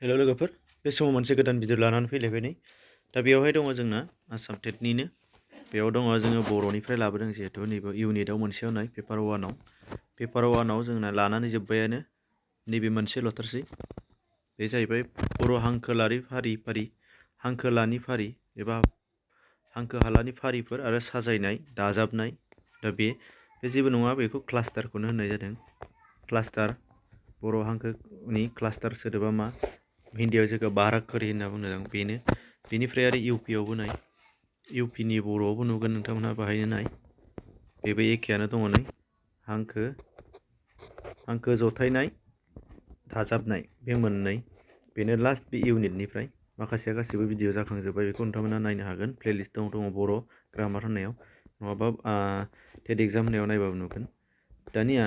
हेल' लोगोफोर बे समाव मोनसे गोदान भिडिअ लानानै फैलायबाय नै दा बेयावहाय दङ जोंना आसाम टेटनिनो बेयाव दङ जोङो बर'निफ्राय लाबोदों जिहेथु नैबे इउनिटआव मोनसेयाव नाय पेपार वानाव जोंना लानानै जोब्बायानो नैबे मोनसेल'थारसै बे जाहैबाय बर' हांखोलारि फारि हांखोलानि फारि एबा हांखो हालानि फारिफोर आरो साजायनाय दाजाबनाय दा बे जेबो नङा बेखौ क्लास्टारखौनो होननाय जादों क्लास्टार बर' हांखोनि क्लास्टार सोदोबा मा हिन्दीआव जोङो बाराखरि होनना बुंदों बेनो बेनिफ्राय आरो इउपिआवबो नाय इउपिनि बर'आवबो नुगोन नोंथांमोनहा बाहायनो नाय बेबो एखेयानो दङ नै हांखो जथायनाय दाजाबनाय बे मोननै बेनो लास्ट बे इउनिटनिफ्राय माखासेया गासिबो भिडिअ जाखांजोब्बाय बेखौ नोंथांमोना नायनो हागोन प्लेलिस्टआव दङ बर' ग्रामार होननायाव नङाबा टेट एग्जाम होननायाव नायबाबो नुगोन दानिया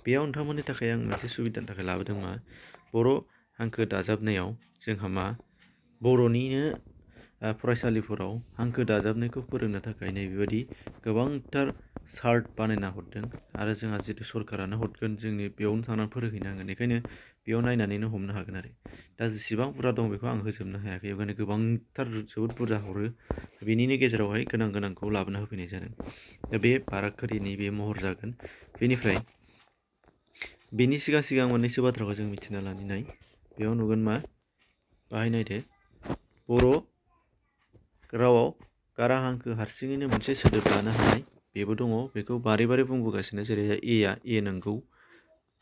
बेयाव नोंथांमोननि थाखाय आं मोनसे सुबिदानि थाखाय लाबोदों मा बर' हांखो दाजाबनायाव जोंहा मा बर'निनो फरायसालिफोराव हांखो दाजाबनायखौ फोरोंनो थाखाय नैबेबायदि गोबांथार चार्ट बानायना हरदों आरो जोंहा जितु सरकारानो हरगोन जोंनि बेयावनो थांनानै फोरोंहैनांगोन बेखायनो बेयाव नायनानैनो हमनो हागोन आरो दा जेसेबां बुरजा दं बेखौ आं होजोबनो हायाखै बेखायनो गोबांथार जोबोद बुरजा हरो बेनिनो गेजेरावहाय गोनांखौ लाबोना होफैनाय जादों दा बे बाराखरिनि बे महर जागोन बेनिफ्राय बेनि सिगां मोननैसो बाथ्राखौ जों मिथिना लानो नाय बेयाव नुगोन मा बाहाय नायदो बर' रावाव गारा हांखो हारसिङैनो मोनसे सोदोब लानो हानाय बेबो दङ बेखौ बारे बुंबोगासिनो जेरैहाय ए नंगौ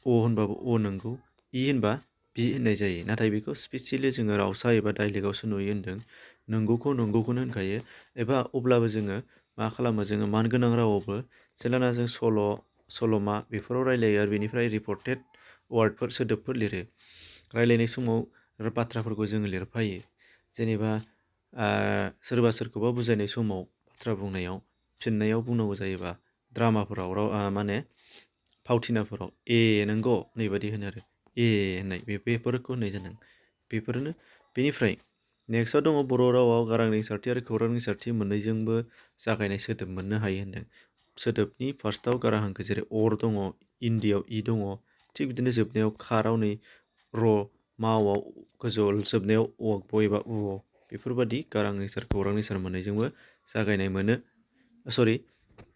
अ होनबाबो अ नंगौ इ होनबा बि होननाय जायो नाथाय बेखौ स्पेसियेलि जोङो रावसा एबा डाइलेक्टआवसो नुयो होनदों नंगौखौनो होनखायो एबा अब्लाबो जोङो मा खालामो जोङो मानगोनां रावावबो जेब्लाना जों सल'मा बेफोराव रायलायो आरो बेनिफ्राय रिपर्टेड वार्डफोर सोदोबफोर लिरो रायलायनाय समाव बाथ्राफोरखौ जोङो लिरफायो जेनेबा सोरबा सोरखौबा बुजायनाय समाव बाथ्रा बुंनायाव फिननायाव बुंनांगौ जायोबा ड्रामाफोराव माने फावथिनाफोराव ए नंगौ नैबादि होनो आरो ए होननाय बेफोरखौ होननाय जादों बेफोरनो बेनिफ्राय नेक्स्टआव दङ बर' रावाव गारां रिंसारथि आरो खौरां रिंसारथि मोननैजोंबो जागायनाय सोदोब मोननो हायो होनदों सोदोबनि फार्स्टआव गारां हांखो जेरै अर दङ इन्दियाव इ दङ थिग बिदिनो जोबनायाव खाराव नै र मावाव गोजौआव जोबनायाव अ बयबा उआव बेफोरबादि गारां रिंसार खौरां रिंसार मोननैजोंबो जागायनाय मोनो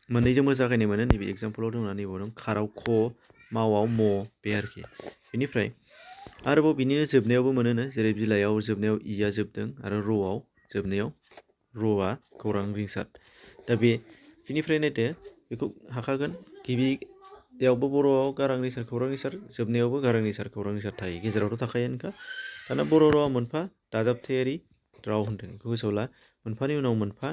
मोननैजोंबो जागायनाय मोनो नैबे एग्जामपोलाव दङ नैबाव दं खाराव ख मावाव म बे आरोखि बेनिफ्राय आरोबाव बिनिनो जोबनायावबो मोनोनो जेरै बिलाइयाव जोबनायाव इया जोबदों आरो रआव जोबनायाव रआ खौरां रिंसार दा बेनिफ्राय नायदो बेखौ हाखागोन गिबियावबो बर'आव गारां रिंसार खौरां रिंसार जोबनायावबो गारां रिंसार खौरां रिंसार थायो गेजेरावथ' थाखायोआनोखा दाना बर' रावा मोनफा दाजाबथायारि राव होनदों बेखौ गोसोआव ला मोनफानि उनाव मोनफा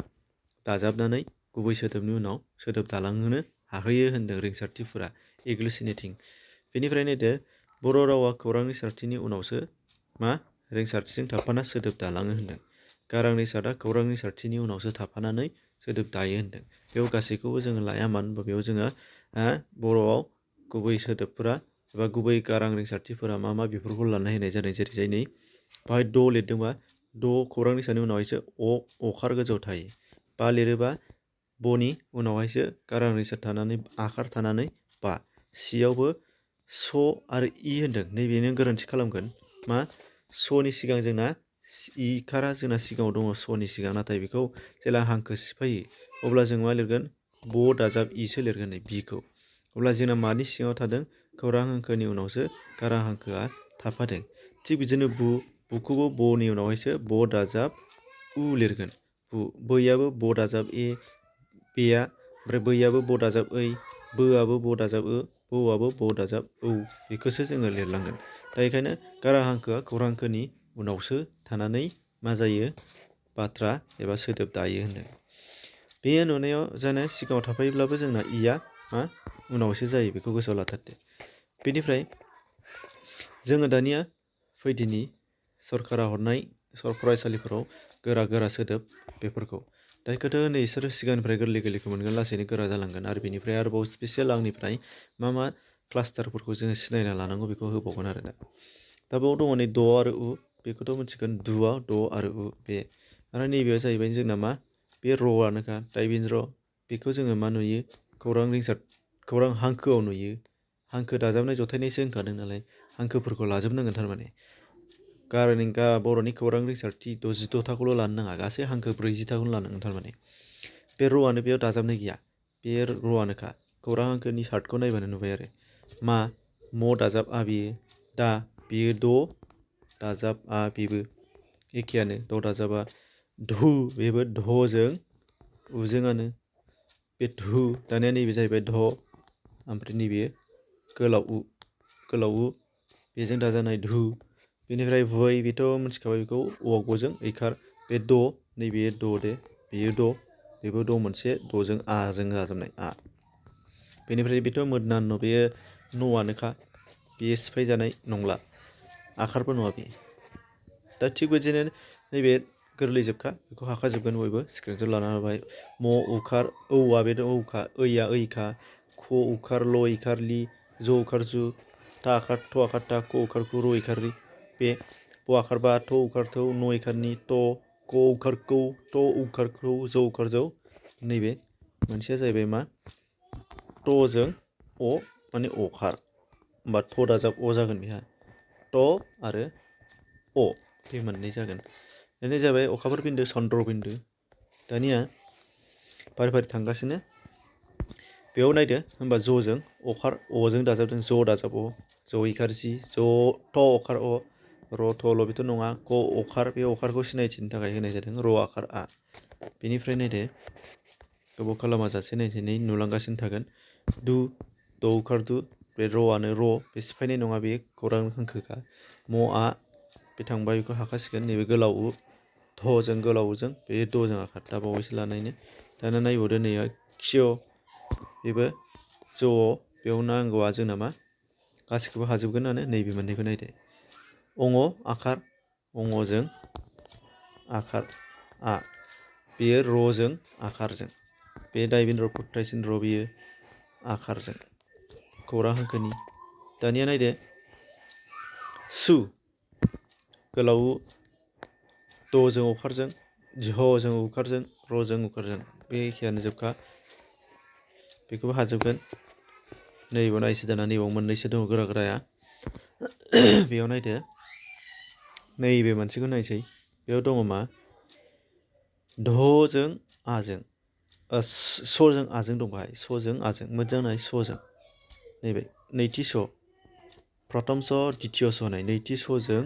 दाजाबनानै गुबै सोदोबनि उनाव सोदोब दालांहोनो हाहैयो होनदों रिंसारथिफोरा एग्लुसिनेटिं बेनिफ्राय नायदो बर' रावा खौरां रिंसारथिनि उनावसो मा रिंसारथिजों थाफाना सोदोब दालाङो होनदों गारां रिंसारथआ खौरां रिंसारथिनि उनावसो थाफानानै सोदोब दायो होनदों बेयाव गासैखौबो जोङो लाया मानो होनबा बेयाव जोङो बर'आव गुबै सोदोबफोरा एबा गुबै गारां रिंसारथिफोरा मा बेफोरखौ लानाय होनाय जादों जेरै नै बाहाय द लिरदोंबा द खौरां रिंसारनि उनावहायसो अखार गोजौ थायो बा लिरोबा बनि उनावहायसो गारां रिंसार थानानै आखार थानानै बा सियावबो स आरो इ होनदों नैबेनो गोरोन्थि खालामगोन मा सनि सिगां जोंना इकारा जोंना सिगाङाव दङ सनि सिगां नाथाय बेखौ जेला हांखो सिफायो अब्ला जों मा लिरगोन ब दाजाब इसो लिरगोन नै बिखौ अब्ला जोंना मानि सिङाव थादों खौरां हांखोनि उनावसो गारां हांखोआ थाफादों थिग बिदिनो बुखौबो बनि उनावहायसो ब दाजाब उ लिरगोन बैयाबो ब दाजाब ए बेया ओमफ्राय बैयाबो ब दाजाब ओइ बोआबो ब दाजाब बौआबो ब दाजाब औ बेखौसो जोङो लिरलांगोन दा बेखायनो गारां हांखोआ खौरां हांखोनि उनावसो थानानै मा जायो बाथ्रा एबा सोदोब दायो होनदों बे नुनायाव जानो सिगाङाव थाफायोब्लाबो जोंना इया मा उनावसो जायो बेखौ गोसोआव लाथारदो बेनिफ्राय जोङो दानिया फैदिनि सरकारा हरनाय फरायसालिफोराव गोरा सोदोब बेफोरखौ दा गोदो नै बिसोरो सिगांनिफ्राय गोरलैखौ मोनगोन लासैनो गोरा जालांगोन आरो बेनिफ्राय आरोबाव स्पेसियेल आंनिफ्राय मा क्लास्टारफोरखौ जोङो सिनायना लानांगौ बेखौ होबावगोन आरो दा बेयाव दङ नै द आरो उ बेखौथ' मिथिगोन दुआ द आरो उ बे आरो नैबेयाव जाहैबाय जोंना मा बे र'आनोखा दाइबिन र' बेखौ जोङो मा नुयो खौरां हांखोआव नुयो हांखो दाजाबनाय जथायनायसो होनखादों नालाय हांखोफोरखौ लाजोबनांगोन थारमाने बर'नि खौरां रिंसारथि 62थाखौल' लानो नाङा गासै हांखो 40थाखौनो लानांगोन थारमाने बे र'आनो बेयाव दाजाबनाय गैया बे र'आनोखा खौरां हांखोनि सार्टखौ नायबानो नुबाय आरो मा म दाजाब आ बेयो दा बेयो द दाजाब आ बेबो एखेयानो द दाजाबा धु बेबो धजों उजोंआनो बे धु दानिया नैबे जाहैबाय ध ओमफ्राय नैबे गोलाव उ बेजों दाजानाय धु बेनिफ्राय भै बेथ' मिथिखाबाय बेखौ अगजों ऐखार बे द नैबे द दे बेयो द बेबो द मोनसे दजों आजों दाजाबनाय आ बेनिफ्राय बेथ' मोदनान्न बेयो न'आनोखा बेयो सिफायजानाय नंला आखारबो नङा बेयो दा थिग बिदिनो नैबे गोरलैजोबखा बेखौ हाखाजोबगोन बयबो स्क्रिनजों लाना होबाय म उखार औआ बे औखा ऐया ऐखा ख उखार ल इखार लि ज उखार जु ता आखार थ आखार ता क उखार कु र इखार रि बे ब आखार बा थ उखार थौ न इखारनि त क उखार कौ थ उखार खौ ज उखार जौ नैबे मोनसेया जाहैबाय मा ट'जों अ माने अखार होमबा थ दाजाब अ जागोन बेहा ट आरो अ बे मोननै जागोन बेनो जाबाय अखाफोर बिन्दो चन्द्र बिन्दो दानिया फारि फारि थांगासिनो बेयाव नायदो होमबा ज'जों अखार अजों दाजाबदों ज दाजाब अ ज इखार जि ज थ अखार अ र थ ल बेथ' नङा क अखार बे अखारखौ सिनायथिनो थाखाय होनाय जादों र आखार आ बेनिफ्राय नायदो गोबाव खालामाजासे नायदिनै नुलांगासिनो थागोन दु द उखार दु बे र'आनो र' बे सिफायनाय नङा बे खौरां हांखोखा म'a बे थांबाय बेखौ हाखासिगोन नैबे गोलाव उ ध'जों गोलावजों बे द'जों आखार दा बावैसो लानायनो दाना नायबावदो नै क्ष' बेबो ज' बेयाव नांगौआ जोंना मा गासिखौबो हाजोबगोनानो नैबे मोननैखौ नायदो अङ आखार अङजों आखार आ बेयो र'जों आखारजों बे दायबिन्द्र' खुरथायसिन र' बेयो आखारजों खौरां हांखोनि दानिया नायदो सु गोलाव उ द'जों अखारजों झ'जों उखारजों र'जों उखारजों बे एखेयानो जोबखा बेखौबो हाजोबगोन नैबाव नायसै दाना नैबाव मोननैसो दङ गोरा गोराया बेयाव नायदो नैबे मोनसेखौ नायसै बेयाव दङ मा ध'जों आजों स'जों आजों दं बाहाय स'जों आजों मोजां नाय स'जों नैबे नैथि स' प्रथम स' द्वितीय स' होनाय नैथि स'जों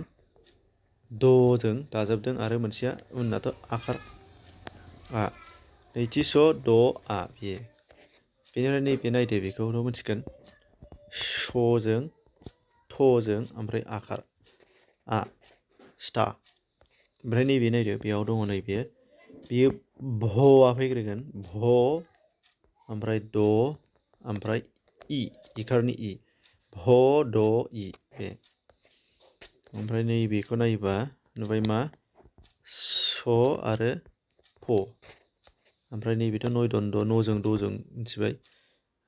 द'जों दाजाबदों आरो मोनसेया उननाथ' आखार आ नैथि स' द' आ बेयो बेनिफ्राय नैबे नायदो बेखौथ' मिथिगोन स'जों थ'जों ओमफ्राय आखार आ स्टा ओमफ्राय नैबे नायदो बेयाव दङ नैबे बेयो भ'आ फैग्रोगोन भ ओमफ्राय द ओमफ्राय इखारनि इ भ द इ बे ओमफ्राय नैबेखौ नायोबा नुबाय मा स आरो फ ओमफ्राय नैबेथ' नय दन्द न'जों द'जों मिथिबाय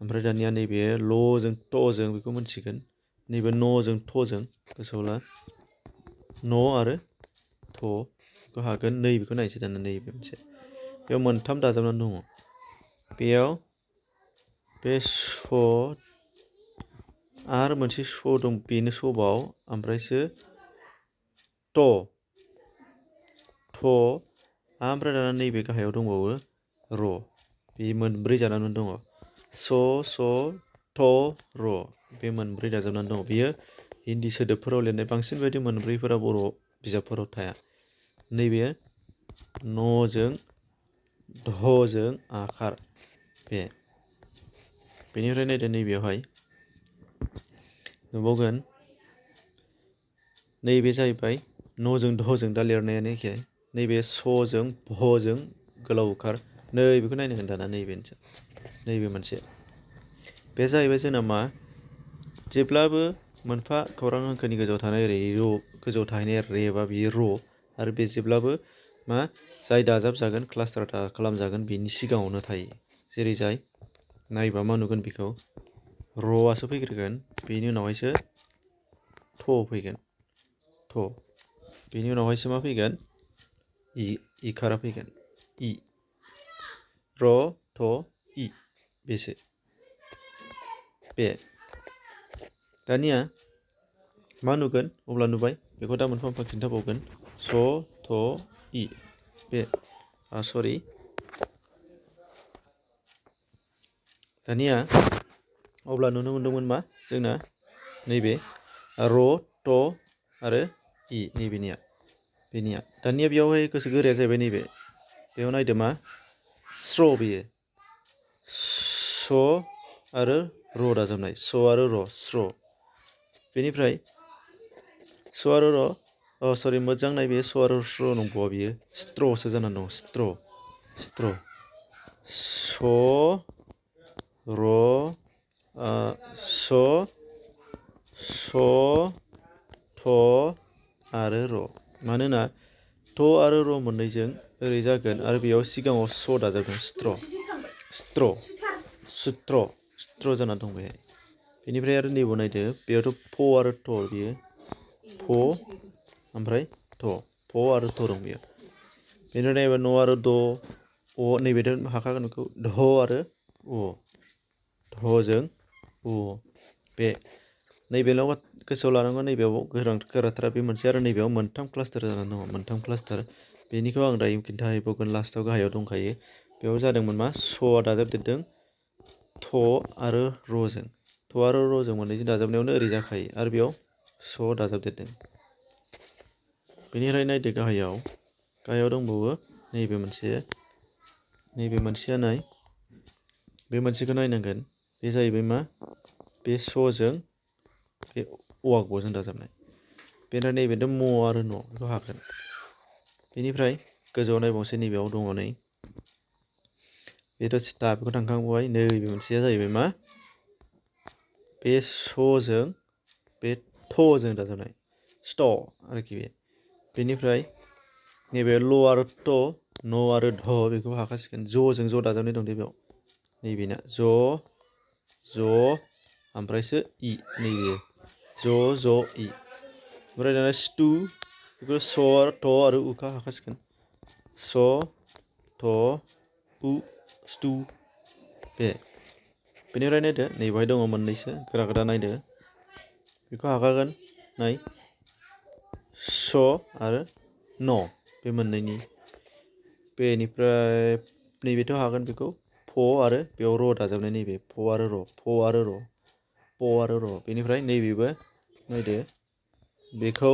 ओमफ्राय दानिया नैबे ल'जों ट'जों बेखौ मिथिगोन नैबे न'जों थ'जों गोसोआव ला न' आरो थ' बेखौ हागोन नैबेखौ नायसै दाना नैबे मोनसे बेयाव मोनथाम दाजाबनानै दङ बेयाव बे स' आरो मोनसे स' दं बेनो सबाव ओमफ्रायसो थ' ओमफ्राय दाना नैबे गाहायाव दंबावो र' बे मोनब्रै जानानै दङ स' थ' र' बे मोनब्रै दाजाबनानै दङ बेयो हिन्दी सोदोबफोराव लिरनाय बांसिन बायदि मोनब्रैफोरा बर' बिजाबफोराव थाया नैबे न'जों ध'जों आखार बे बेनिफ्राय नायदो नैबेयावहाय नुबावगोन नैबे जाहैबाय न'जों ध'जों दा लिरनायानो एखे नैबे स'जों भ'जों गोलाव उखार नैबेखौ नायनांगोन दाना नैबे मोनसे बे जाहैबाय जोंना मा जेब्लाबो मोनफा खौरां हांखोनि गोजौआव थानाय ओरै र' गोजौआव थाहैनाय रे बा बियो र' आरो बे जेब्लाबो मा जाय दाजाब जागोन क्लास्टार खालामजागोन बेनि सिगाङावनो थायो जेरै जाय नायबा मा नुगोन बेखौ र'आसो फैग्रोगोन बेनि उनावहायसो थ' फैगोन थ' बेनि उनावहायसो मा फैगोन इखारा फैगोन इ र' थ' इ बेसो बे दानिया मा नुगोन अब्ला नुबाय बेखौ दा मोनफा मोनफा खिन्थाबावगोन स थ इ बे सरि दानिया अब्ला नुनो मोनदोंमोन मा जोंना नैबे र ट आरो इ बेनिया दानिया बेयावहाय गोसो गोराया जाहैबाय नैबे बेयाव नायदो मा स्र बेयो स आरो र दाजाबनाय स आरो र स्र बेनिफ्राय स आरो र सरि मोजां नाय बे स आरो स्र नंबावा बियो स्ट्रसो जानानै दं स्ट्र स र स स थ आरो र मानोना थ आरो र मोननैजों ओरै जागोन आरो बेयाव सिगाङाव स दाजाबदों स्ट्र जाना दं बेहाय बेनिफ्राय आरो नैबाव नायदो बेयावथ' फ आरो थ बियो फ ओमफ्राय थ फ आरो थ दं बेयो बेनिफ्राय नायबा न आरो द अ नैबेथ' हाखागोन बेखौ ध आरो अ धजों अ बे नैबेल' गोसोआव लानांगौ नैबेयाव गोराथारा बे मोनसे आरो नैबेयाव मोनथाम क्लास्टार जानानै दङ मोनथाम क्लास्टार बेनिखौ आं दायो खिन्थाहैबावगोन लास्टआव गाहायाव दंखायो बेयाव जादोंमोन मा स'आ दाजाबदेरदों थ आरो र'जों थ आरो र'जों मोननैजों दाजाबनायावनो ओरै जाखायो आरो बेयाव स' दाजाबदेरदों बेनिफ्राय नायदो गाहायाव दंबावो नैबे मोनसेया नाय बे मोनसेखौ नायनांगोन बे जाहैबाय मा बे स'जों बे औवाग'जों दाजाबनाय बेनिफ्राय नैबेथ' म आरो न बेखौ हागोन बेनिफ्राय गोजौआव नायबावनोसै नैबेयाव दङ नै बेथ' स्टा बेखौ थांखांबाय नैबे मोनसेया जाहैबाय मा बे स'जों बे थ'जों दाजाबनाय स्ट आरोखि बे बेनिफ्राय नैबे ल आरो ट न आरो ध बेखौ हाखासिगोन ज'जों ज' दाजाबनाय दं दे बेयाव नैबेना ज' ओमफ्रायसो इ नैबे ज' इ ओमफ्राय दाना स्टु बेखौ स थ आरो उखा हाखासिगोन स थ उ स्टु बेनिफ्राय नायदो नैबेहाय दङ मोननैसो गोरा नायदो बेखौ हाखागोन नाय स आरो न बे मोननैनि बेनिफ्राय नैबेथ' हागोन बेखौ फ आरो बेयाव र' दाजाबनाय नैबे फ आरो र' बेनिफ्राय नैबेबो नायदो बेखौ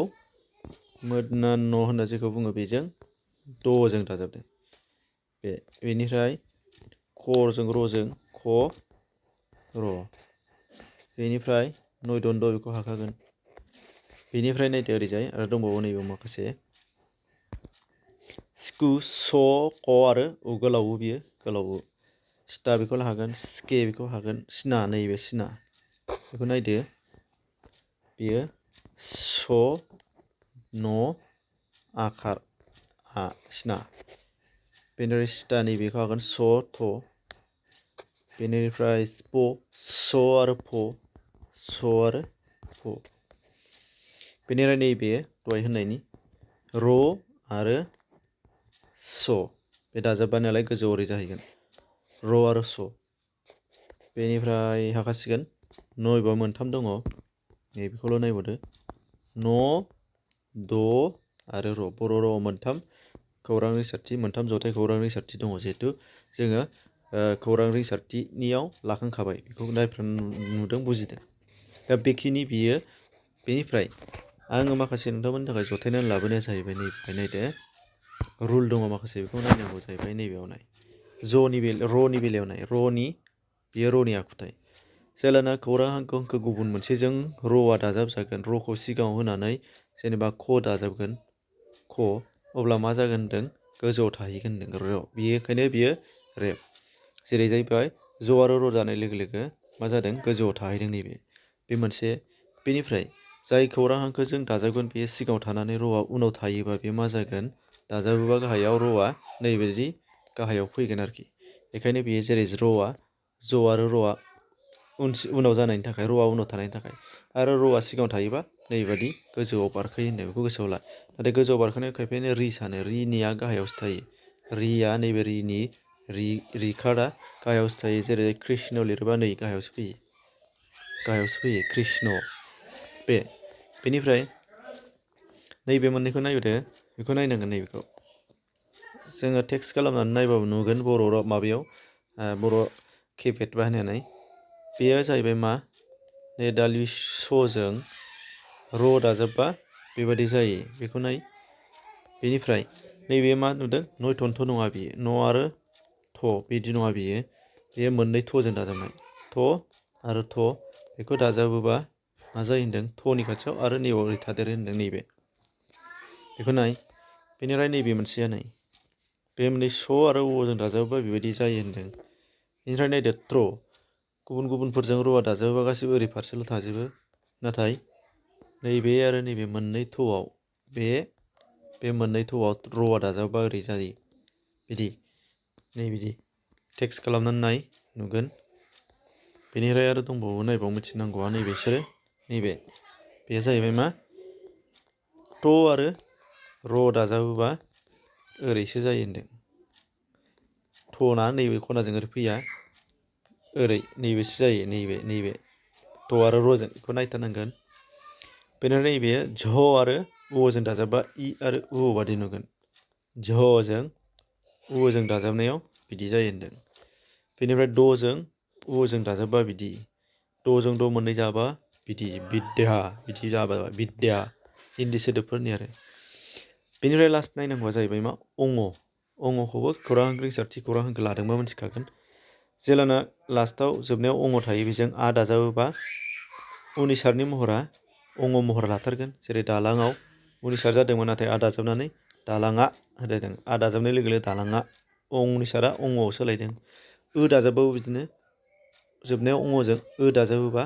मोदना न होनना जेखौ बुङो बेजों द'जों दाजाबदों बेनिफ्राय ख'जों र'जों ख र बेनिफ्राय नय दन्द बेखौ हाखागोन बेनिफ्राय नायदो ओरैजाय आरो दंबावो नैबेयाव माखासे स्कु स क आरो उ गोलाव बियो गोलाव स्टा बेखौ हागोन स्के बेखौ हागोन सिना नैबे सिना बेखौ नायदो बेयो स न आखार आ सिना बेनिफ्राय स्टा नैबेखौ हागोन स थ बेनिफ्राय स आरो फ बेनिफ्राय नैबे दहाय होननायनि र आरो स बे दाजाब्बा नालाय गोजौ ओरै जाहैगोन र आरो स बेनिफ्राय हाखासिगोन नयबा मोनथाम दङ नैबेखौल' नायबावदो न द आरो र बर' रावाव मोनथाम खौरां रिंसारथि मोनथाम जथाय खौरां रिंसारथि दङ जिहेथु जोङो खौरां रिंसारथिनियाव लाखांखाबाय बेखौ नायफ्रा नुदों बुजिदों दा बेखिनि बियो बेनिफ्राय आङो माखासे नोंथांमोननि थाखाय जथायनानै लाबोनाया जाहैबाय नैबेहाय नायदो रुल दङ माखासे बेखौ नायनांगौ जाहैबाय नैबेयाव नाय र'नि बेलायाव नाय बेयो र'नि आखुथाय जेलाना खौरां हांखो गुबुन मोनसेजों र'आ दाजाबजागोन र'खौ सिगाङाव होनानै जेनेबा ख दाजाबगोन ख अब्ला मा जागोन होनदों गोजौआव थाहैगोन होनदों र बेखायनो बियो रेप जेरै जाहैबाय ज आरो र जानाय लोगो लोगो मा जादों गोजौआव थाहैदों नैबे बे मोनसे बेनिफ्राय जाय खौरां हांखोजों दाजाबगोन बेयो सिगाङाव थानानै र'आ उनाव थायोबा बे मा जागोन दाजाबोबा गाहायाव र'आ नैबायदि गाहायाव फैगोन आरोखि बेखायनो बेयो जेरै ज आरो र'आ उनाव जानायनि थाखाय र'आ उनाव थानायनि थाखाय आरो र'आ सिगाङाव थायोबा नैबादि गोजौआव बारखोयो होनदों बेखौ गोसोआव ला नाथाय गोजौआव बारखोनायाव खायफायानो रि सानो रिनिया गाहायावसो थायो रिया नैबे रिनि रिकार्डआ गाहायावसो थायो जेरै कृष्ण लिरोबा नै गाहायावसो फैयो कृष्ण बेनिफ्राय नैबे मोननैखौ नायदो बेखौ नायनांगोन नैबेखौ जोङो टेक्स्ट खालामनानै नायबाबो नुगोन बर' माबायाव बर' किपेड बाहायनानै बेयो जाहैबाय मा नै दालि स'जों र' दाजाबबा बेबायदि जायो बेखौ नाय बेनिफ्राय नैबे मा नुदों नयथनथ' नङा बियो न' आरो थ' बिदि नङा बेयो मोननै थ'जों दाजाबनाय थ' आरो थ' बेखौ दाजाबोबा मा जायो होनदों थ'नि खाथियाव आरो नैबाव ओरै थादेरो होनदों नैबे बेखौ नाय बेनिफ्राय नैबे मोनसेया नाय बे मोननै स' आरो अ'जों दाजाबोबा बेबायदि जायो होनदों बेनिफ्राय नायदो ट्र' गुबुन गुबुनफोरजों र'आ दाजाबोबा गासिबो ओरै फारसेल' थाजोबो नाथाय नैबे आरो नैबे मोननै थ'आव बे मोननै थ'आव र'आ दाजाबोबा ओरै जायो बिदि नै बिदि टेक्स्ट खालामनानै नाय नुगोन बेनिफ्राय आरो दंबावो नायबाव मिथिनांगौआ नैबेसोरो नैबे बेयो जाहैबाय मा ट' आरो र' दाजाबोबा ओरैसो जायो होनदों ट'ना नैबे खनाजों ओरै फैया ओरै नैबेसो जायो नैबे ट' आरो र'जों बेखौ नायथारनांगोन बेनिफ्राय नैबे झ आरो अ'जों दाजाबबा इ आरो उ बादि नुगोन झ'जों उजों दाजाबनायाव बिदि जायो होनदों बेनिफ्राय द'जों उजों दाजाबबा बिदि द'जों द' मोननै जाबा बिदि बिद्या बिदि जाबा बिद्या हिन्दी सोदोबफोरनि आरो बेनिफ्राय लास्ट नायनांगौआ जाहैबाय मा अंखौबो खौरां हांखो रिंसारथि खौरां हांखो लादोंबा मिथिखागोन जेलाना लास्टाव जोबनायाव अंग थायो बेजों आ दाजाबोबा उनिसारनि महरा अंग महर लाथारगोन जेरै दालाङाव उनिसार जादोंमोन नाथाय आ दाजाबनानै दालाङा होदों आ दाजाबनाय लोगो लोगो दालाङा उनिसारा अंगआव सोलायदों दाजाबबाबो बिदिनो जोबनायाव अंजों दाजाबोबा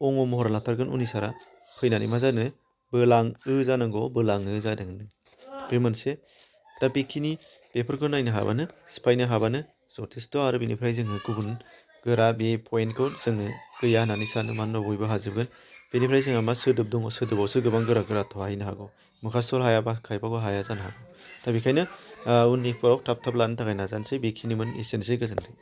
अंग महर लाथारगोन उनिसारा फैनानै मा जानो बोलां जानांगौ बोलाङो जादों बे मोनसे दा बेखिनि बेफोरखौ नायनो हाबानो सिफायनो हाबानो जथेस्थ' आरो बेनिफ्राय जोङो गुबुन गोरा बे पइन्टखौ जोङो गैया होननानै सानो मानोना बयबो हाजोबगोन बेनिफ्राय जोंहा मा सोदोब दङ सोदोबावसो गोबां गोरा गोरा थाहैनो हागौ मोखास्थ' हायाबा खायफाखौ हाया जानो हागौ दा बेखायनो उननिफोराव थाब लानो थाखाय नाजानोसै बेखिनिमोन एसेनोसै गोजोन्थों